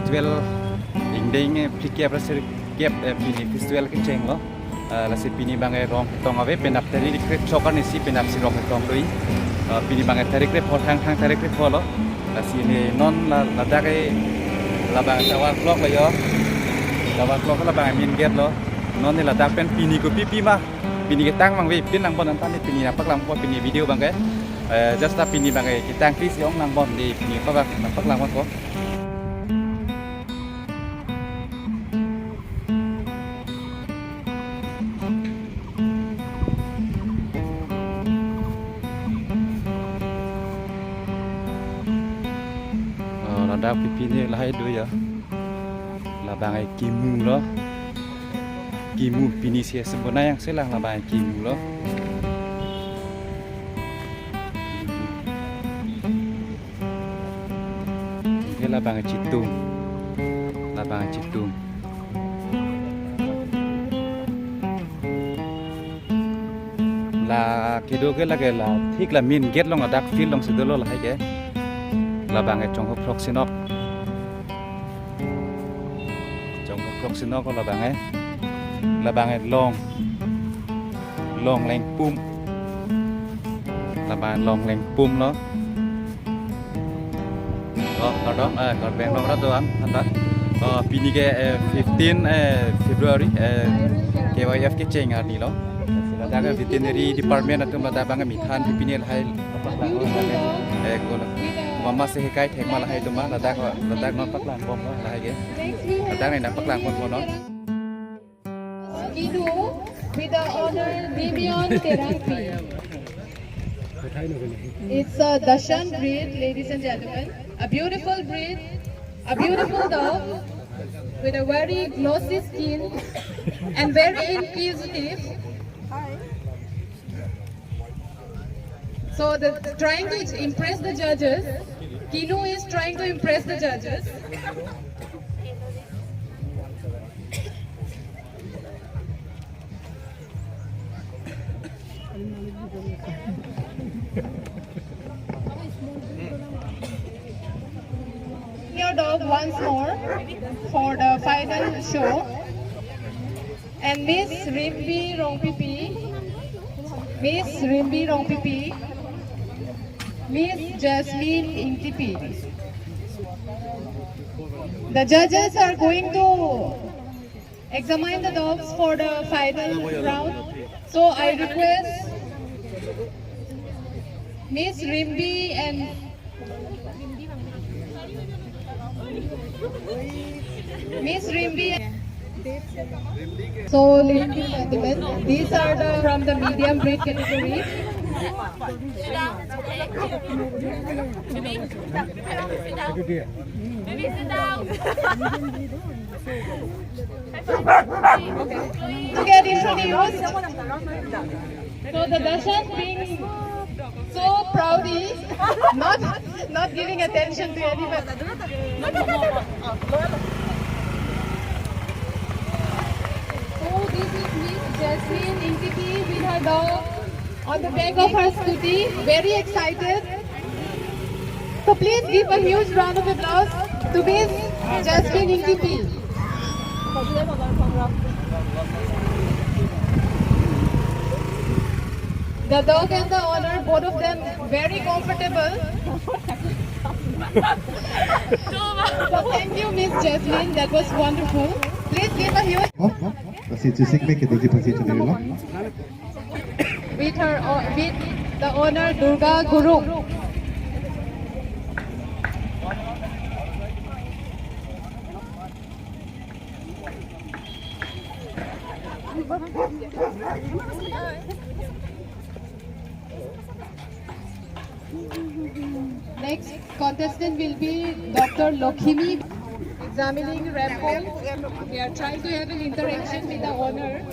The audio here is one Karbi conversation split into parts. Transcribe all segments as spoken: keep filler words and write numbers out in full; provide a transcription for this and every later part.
Festival ingdeng, eh, phlikep ra sirkep, eh, pini festival kechenglo. Eh, lasi pini abang, eh, rong ketong ave, penap tarik kre-chok arnisi penapsi rong ketong do-i. Eh, pini abang, eh, tarik krepho, thang thang tarik krepho lo. Lasi ne non la, ladak, eh, labang tower clock lo yo. Tower clock labang, eh, main gate lo. Non ne ladak pen pini kopi pi ma, pini ketang abang avepin lang bon, anta ne pini nangpaklang po pini video abang ke. Eh, just ta pini abang, eh, ketang kris ong lang bon, ne pini paklang, nangpaklang po. Oh, ladak pipi ne lahai do ya. Labang, eh, kimu lo. Kimu pini si sempurna yang selang labang, eh, kimu lo. Ke labang, eh, chitung. Labang, eh, chitung. La kedo ke lake la thik la main gate along, ladak field alongsi dolo lahai ke. Labang, eh, Chongho Phrok Sinok. Chongho Phrok Sinok labang, eh. Labang, eh, Long. Long Lengpum. Labang, eh, Long Lengpum lo. Oh, kardom, eh, Karbi Anglong rat doan, anta. Oh, pini ke, eh, fifteen, eh, February, eh, K Y F kecheng arni lo. Ladak veterinary department atum ladak abang, eh, mithan pipine lahai paklang, eh, kono mama se hekai thek ma lahai atum ma, ladak, ladak nangpaklang bom lo lahai ke. Ladak ne nangpaklang bom kono. Kinu with the owner Dimion Terangpi. It's a Dachshund breed, ladies and gentlemen. A beautiful breed, a beautiful dog with a very glossy skin and very inquisitive. So the trying to impress the judges. Kinu is trying to impress the judges. Your dog once more for the final show. And Miss Rimbi Rongpipi, Miss Rimbi Rongpipi, Miss Jasmine Ingtipi. The judges are going to examine the dogs for the final round. So I request Miss Rimbi and Miss Rimbi. So, ladies and gentlemen, these are the, from the medium breed category. To get introduced. So the Dachshund being so proudy, not, not giving attention to anyone. So this is Miss Jasmine Ingtipi with her dog on the back of her scooty, very excited. So please give a huge round of applause to Miss Jasmine Ingtipi. The dog and the owner, both of them very comfortable. So thank you, Miss Jasmine. That was wonderful. Please give a huge Oh, oh. Pasi chusik me kedoji pasi chunilo. With her, o- with the owner Durga Gurung. Next contestant will be Doctor Lokhimi, examining Rampon. We are trying to have an interaction with the owner.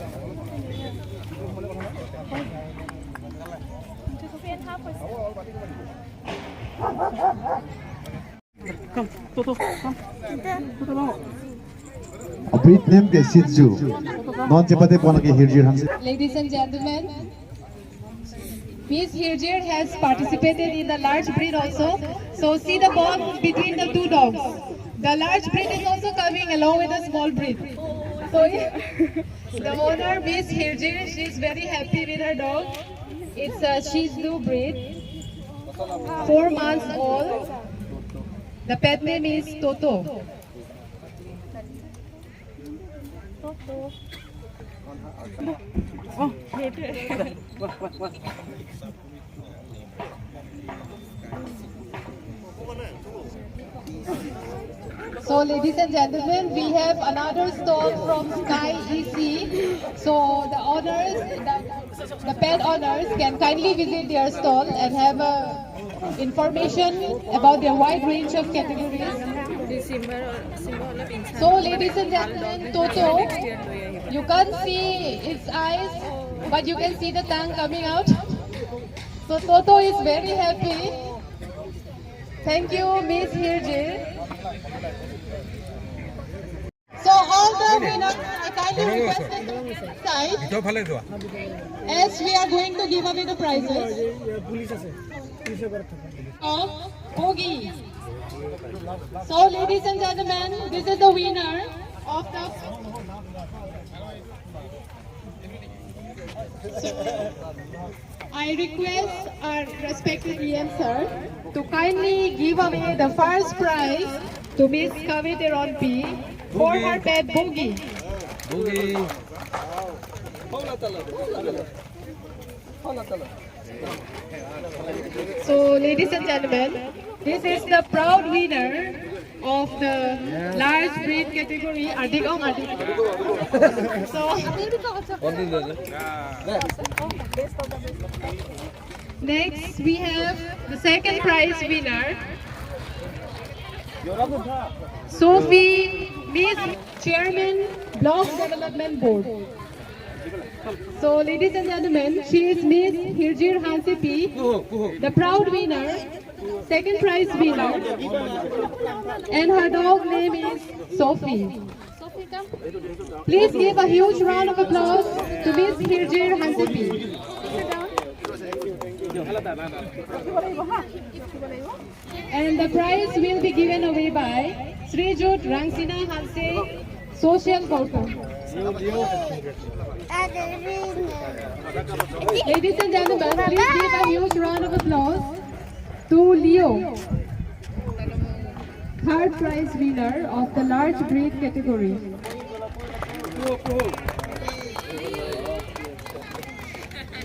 Breed name ke Shih Tzu. Non chepate pon ke Hirjir Hansen. Ladies and gentlemen, Miss Hirjir has participated in the large breed also. So see the bond between the two dogs. The large breed is also coming along with the small breed. So the owner, Miss Hirjir, she's very happy with her dog. It's a Shih Tzu breed, four months old. The pet name is Toto. So, ladies and gentlemen, we have another stall from Sky E C. So, the owners, the, the pet owners can kindly visit their stall and have a information about their wide range of categories. So, ladies and gentlemen, Toto, you can't see its eyes, but you can see the tongue coming out. So, Toto is very happy. Thank you, Miss Hirjir. So all the winners are kindly requested to side as we are going to give away the prizes. Of Bogi. So ladies and gentlemen, this is the winner of the I request our respected E M sir to kindly give away the first prize to Miss Kavit Teronpi for her pet Bogi. Bogi. So, ladies and gentlemen, this is the proud winner of the large breed category. Adik ong, adik. So, next we have the second prize winner, Sophie, Miss Chairman, Block Development Board. So, ladies and gentlemen, she is Miss Hirjir Hansepi, the proud winner, second prize winner, and her dog name is Sophie. Please give a huge round of applause to Miss Hirjir Hansepi. And the prize will be given away by Srijut Rangsina Hanse, Social Worker. Ladies and gentlemen, please give a huge round of applause to Leo, third prize winner of the large breed category.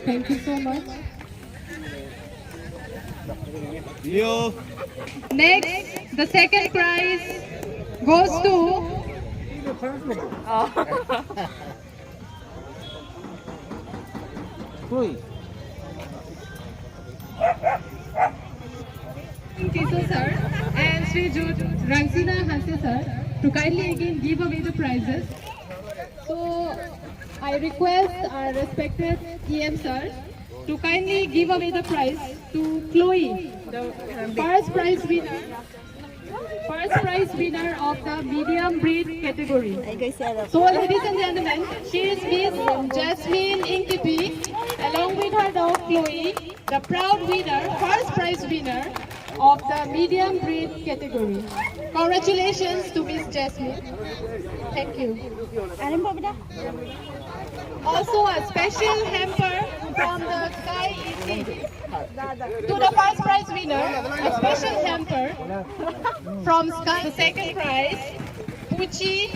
Thank you so much. Leo. Next, the second prize goes to Tisso sir and Srijut Rangsina Hanse sir to kindly again give away the prizes. So, I request our respected E M sir to kindly give away the prize to Chloe, the first prize winner, first prize winner of the medium breed category. So, ladies and gentlemen, she is Miss Jasmine Ingtipi, along with her dog Chloe, the proud winner, first prize winner of the medium breed category. Congratulations to Miss Jasmine. Thank you. Also a special hamper from the Sky E C. To the first prize winner, a special hamper from Sky, the second prize, Puchi.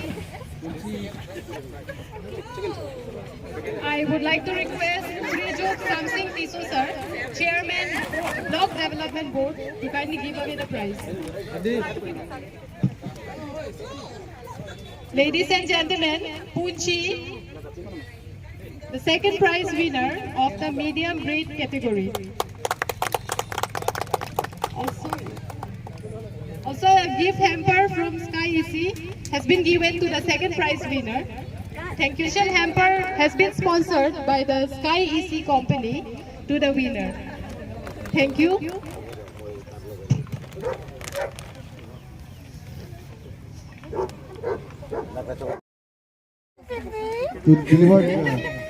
I would like to request Srijut Samsing Tisso sir, Chairman, Block Development Board, to kindly give away the prize. Ladies and gentlemen, Puchi, the second prize winner of the medium breed category. Also, also a gift hamper from Sky E C has been given to the second prize winner. Thank you. Special hamper has been sponsored by the Sky E C company to the winner. Thank you. To deliver, uh,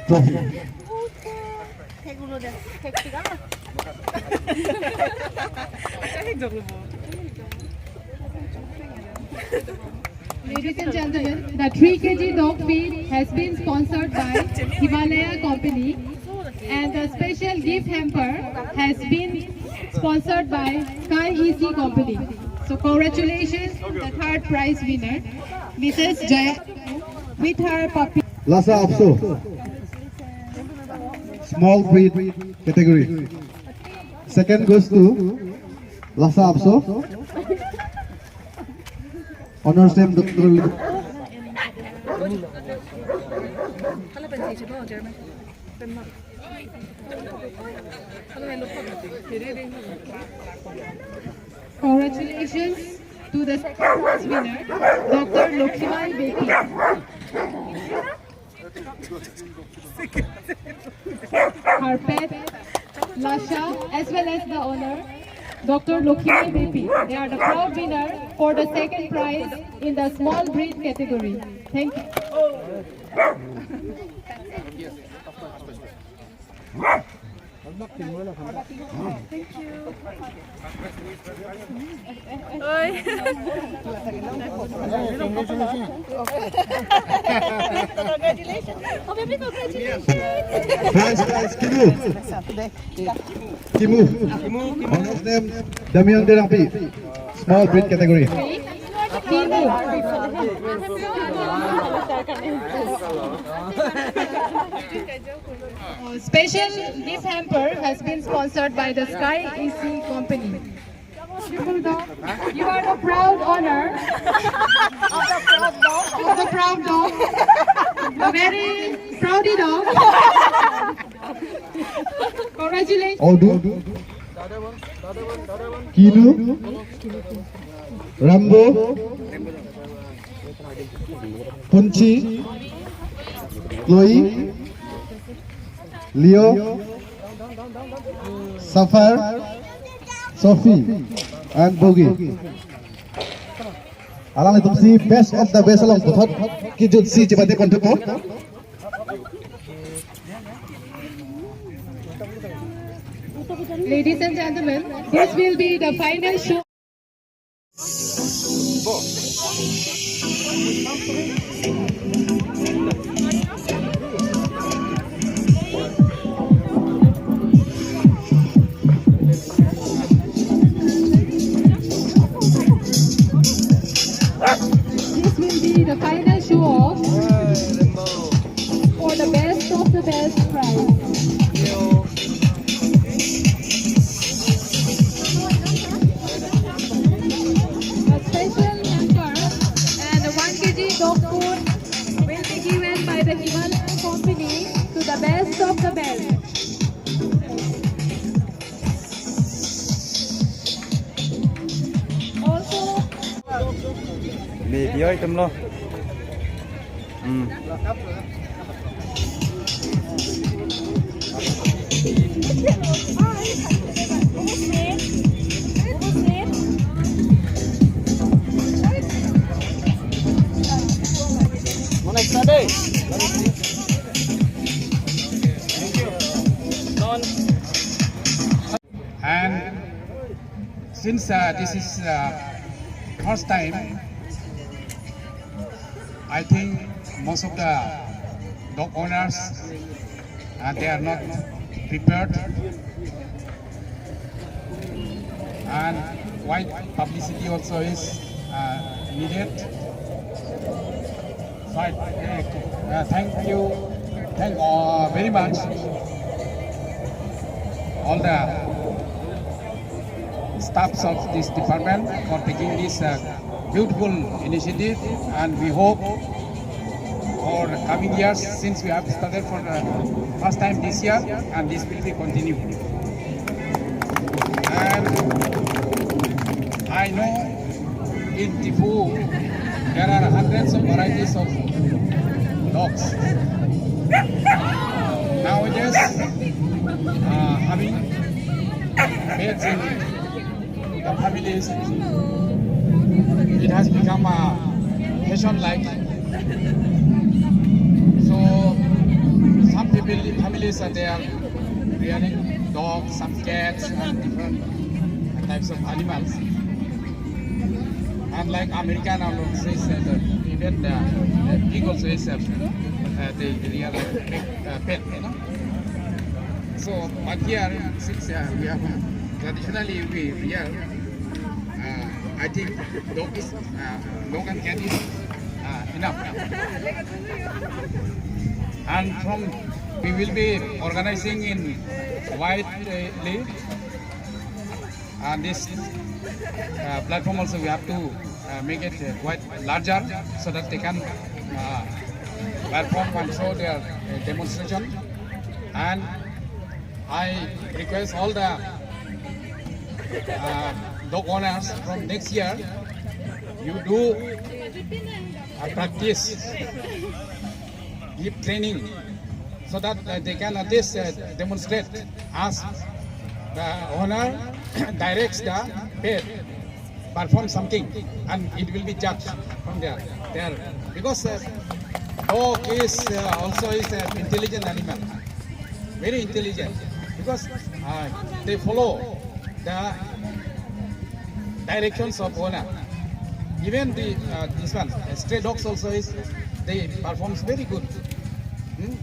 trophy. Thank you. Ladies and gentlemen, the three K G dog feed has been sponsored by Himalaya Company, and the special gift hamper has been sponsored by Sky E C Company. So congratulations to the third prize winner, Missus Jaya, with her puppy. Lhasa Apso, small breed category. Second goes to Lhasa Apso. Honor's name Doctor Lu- Congratulations to the second prize winner, Doctor Lokhibai Beypi. Her pet, Lhasa, as well as the owner, Doctor Lokhibai Beypi. They are the proud winner for the second prize in the small breed category. Thank you. Oi. Congratulations. Oh, baby, congratulations. Prize, prize, Kimu. Kimu. Honor's name, Damian Terangpi. Small breed category. Kimu. Uh, special gift hamper has been sponsored by the Sky E C Company. You are the proud owner of the proud dog. A very proudy dog. Congratulations. Odu, Kinu, Rambo, Punchi, Chloe, Leo, Sapphire, Sophie, and Bogi. Alanglitumsi best of the best along puthot kejutsi chepate pon thupo. Ladies and gentlemen, this will be the final show. This will be the final show off for the best of the best prize. A special hamper and a one K G dog food will be given by the Himalaya Company to the best of the best. Also, Baby oi, tum lo. Hmm. Next day. And since uh, this is uh, first time, I think most of the dog owners uh, they are not prepared, and wide publicity also is uh, needed. Right. Uh, thank you. Thank uh, very much all the staffs of this department for taking this uh, beautiful initiative, and we hope for coming years, since we have started for the first time this year, and this will be continued. And I know in Diphu, there are hundreds of varieties of dogs. Nowadays, uh, having pets in the families, it has become a fashion like. So, some people, families are there rearing dogs, some cats, and different types of animals. Unlike American also is, uh, the, even the, the pig also is, uh, uh, the real, uh, pet, you know. So, but here, since, uh, we have, uh, traditionally we, we are, uh, I think dog is, uh, dog and cat is, uh, enough. And from, we will be organizing in widely, uh, this, uh, platform also we have to, uh, make it, uh, quite larger so that they can, uh, perform and show their, uh, demonstration. And I request all the, uh, dog owners from next year, you do, uh, practice, give training, so that, uh, they can at least, uh, demonstrate as the owner directs the pet perform something, and it will be judged from there. There, because, uh, dog is, uh, also is an intelligent animal, very intelligent, because, uh, they follow the directions of owner. Even the, uh, this one, uh, stray dogs also is, they performs very good. Hmm?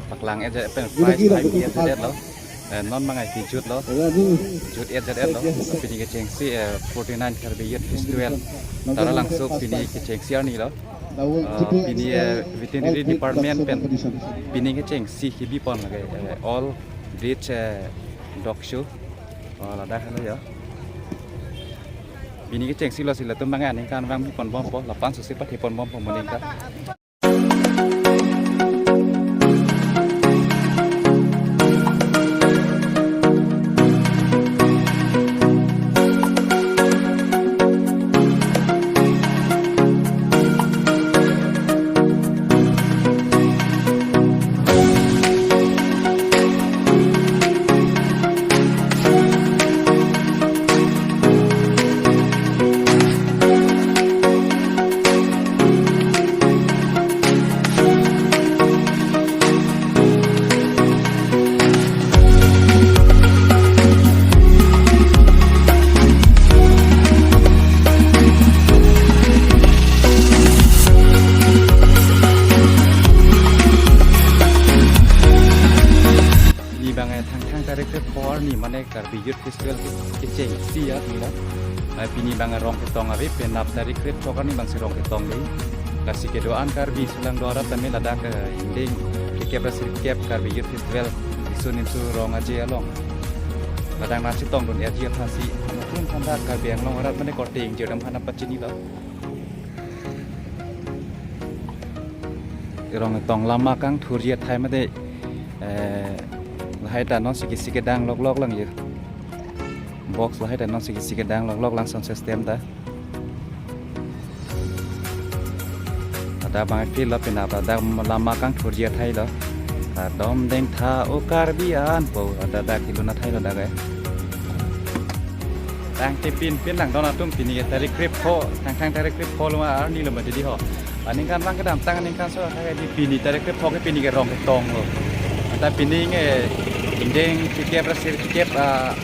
Paklang-et pen prize hai mi-et lo. Eh, non mangai kejut lo. Jut-et lo. Pini kechengsi, eh, forty-nine Karbi Youth Festival. Taralangso pini kechengsi arni lo. Eh, pini, eh, veterinary department pen pini kechengsi kebipon lake, eh, all breed, eh, dog show. Oh, ladak helo ya. Pini kechengsi lo si latum bang aningkan bang bipon bompo, lapen susi pathepon bompo mo aningkan. Pini bang, eh, Thangthang tarik kre-pho arni mane Karbi Youth Festival ke, kechengsi arni lo. Eh, pini bang rong ketong ave, penap tarik kre-throk arni bang si rong ketong dei. Lasi kedo-an Karbi sulang do arat tame ladak, eh, ingdeng kekep ra sirkep Karbi Youth Festival isun insu rong aje along. Ladak nasi tongdun erji aphansi. Mungkin tanda Karbi Anglong arat mane korte ingjir dam hana pachini lo. Rong tong lama kangthurji athai mate, eh, lahai ta non siki siki dang lok lok lang ye. Box lahai ta non siki siki dang lok lok lang sound system ta. Ada bang feel lo pina ada lama kangthurji athai lo. Adom deng tha o Karbi an po ada dak ilun athai lo dak eh. Tangte pin pin lang don atum pini ke tarik kre-pho, Thangthang tarik kre-pho lo ma arni lo ma didi ho. Aningkan bang kedamtang aningkan so athai di pini tarik kre-pho ke pini ke rong ketong lo. Anta pini nge ingdeng tikep ra sirkep, ah,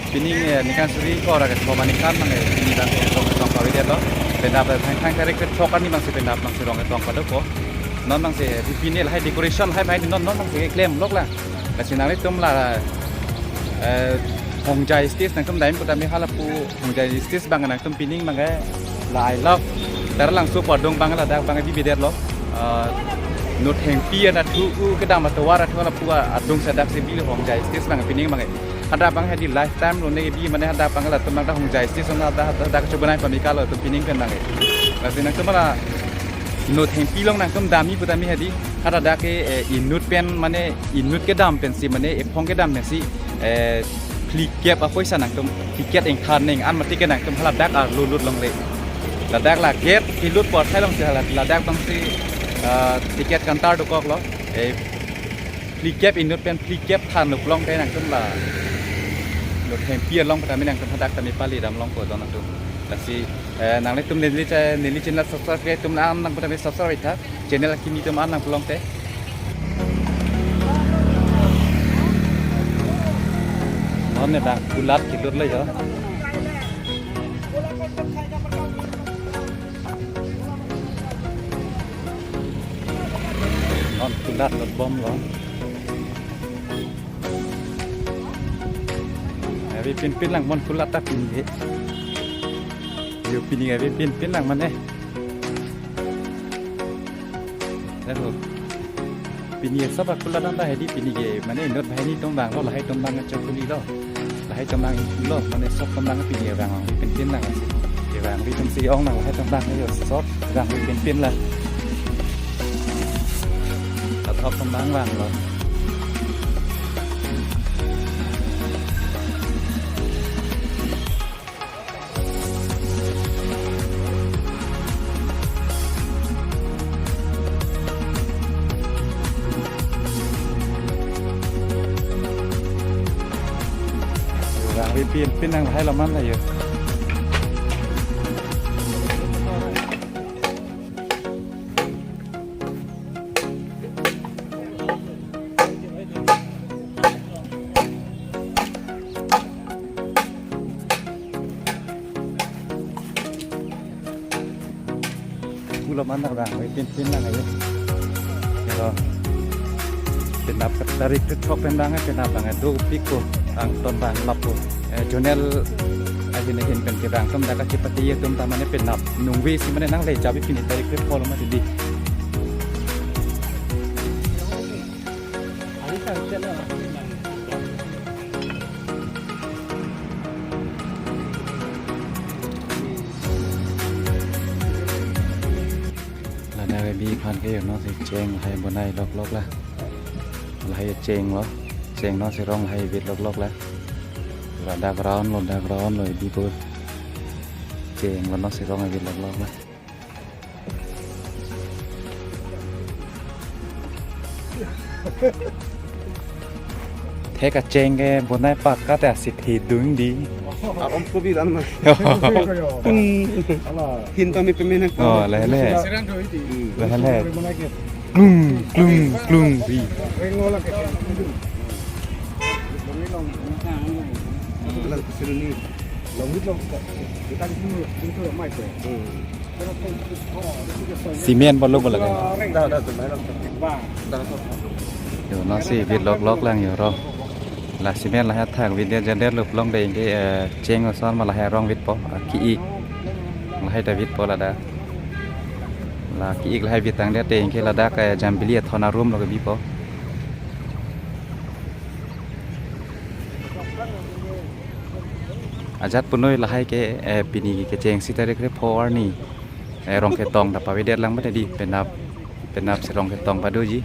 pini nge ningkan suri ko ra ketho ma ningkan bang nge pini bang ke rong ketong kawit ya to. Penap Thangthang tarik kre-throk arni bang si penap bang si rong ketong pado ko. Non bang si pini lahai decoration lahai bang non non bang si klem lok lang. Lasi nanglitum la, eh, Hongjai stage nangtum dam pu tame hala pu Hongjai stage bang nangtum pining bang eh la I love Taralangso pu adung bang ladak bang bibidet lo. Eh, Nothengpi ana thu u kedam atovar athu hala pu adung sadak si bi Hongjai stage bang pining bang eh. Hadak bang hadi lifetime lo ne bi mane hadak bang latum bang da Hongjai stage na da da da kechobanai pamika lo tum pining pen bang eh. Lasi nangtum la Nothengpi along nangtum damji pu tame hadi. Hadak ke, eh, inut pen mane inut kedam pensi mane ephong kedam pensi, eh, phlikep apoisa nangtum ticket ingthan ning an mati ke nangtum hala dak arlu lut longle. Ladak la gate kelut apor thai along si hala ladak bang si, eh, ticket counter dokok lo. Eh, phlikep inut pen phlikep than nuk long ke nangtum la Nothengpi along pu tame nangtum hadak tame pali dam long ko don atum. Lasi, eh, nanglitum neli cha-, neli channel subscribe ke tum an nang pu tame subscribe tha. Channel akimi tum an nang pu long te. Non ne bang kulat kelut lo yo. Non kulat lut bomlo. Avepinpin lang mon kulat ta pini ke. Yo pini avepinpin lang mane. Laso pini sob akulat an ta hedi pini ke mane inut banghini atum vanglo, lahai atum vang chokuli lo. Lahai atum vang lo mane sob atum vang pini vang avepinpin lang. Ke vangve atum si ong lang lahai atum vang yo sob vangvepinpin lang. Athok atum vang vanglo. Yo, vangvepinpin lang lahai alam an la yo. Pulo mana vangvepinpin lang ayo. Yo. Penap tarik kethok pen vang, penap vang dopik ko, angton vang lapu. Eh, zonal ahin ahin pen kevang atum dak kachepate atum ta mane penap nungve si mane nangle jabi pini tarik kethok lo mati di. Ladak ke bi aphan ke yo non si cheng lahai bonai loklok la. Lahai cheng lo. Cheng non si rong lahai vit loklok la. Ladak round lo, dak round lo, bi ko. Cheng lo non si rong vit loklok la. Thek kacheng ke bonai pakka te asi thedung di. Arom ko bi ran ma. Hmm. Ala. Hin ta mi pemen ko. Oh, le le. Hmm. Le le. Klung, klung, klung di. Lang sini. Long hit long. Kita di sini, sini tu mai tu. Hmm. Cement bolu bolu kan. Da, da, da, da, da. Yo, non si vit loklok lang yo ro. La cement lahai athak vit dia jader lup long dei ke, eh, cheng ason ma lahai rong vitpo, ah, ki-ik. Lahai ta vitpo ladak. La ki-ik lahai vit tangdet te ke ladak ke jambili athon arum lo ke bipo. Ajat punoi lahai ke, eh, pini kechengsi tarik krepho arni, eh, rong ketong ta pavedet lang mate di penap, penap si rong ketong padoji.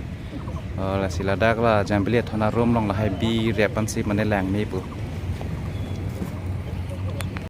Oh, lasi ladak la jambili athon arum long lahai bi rep ansi mane lang ni pu.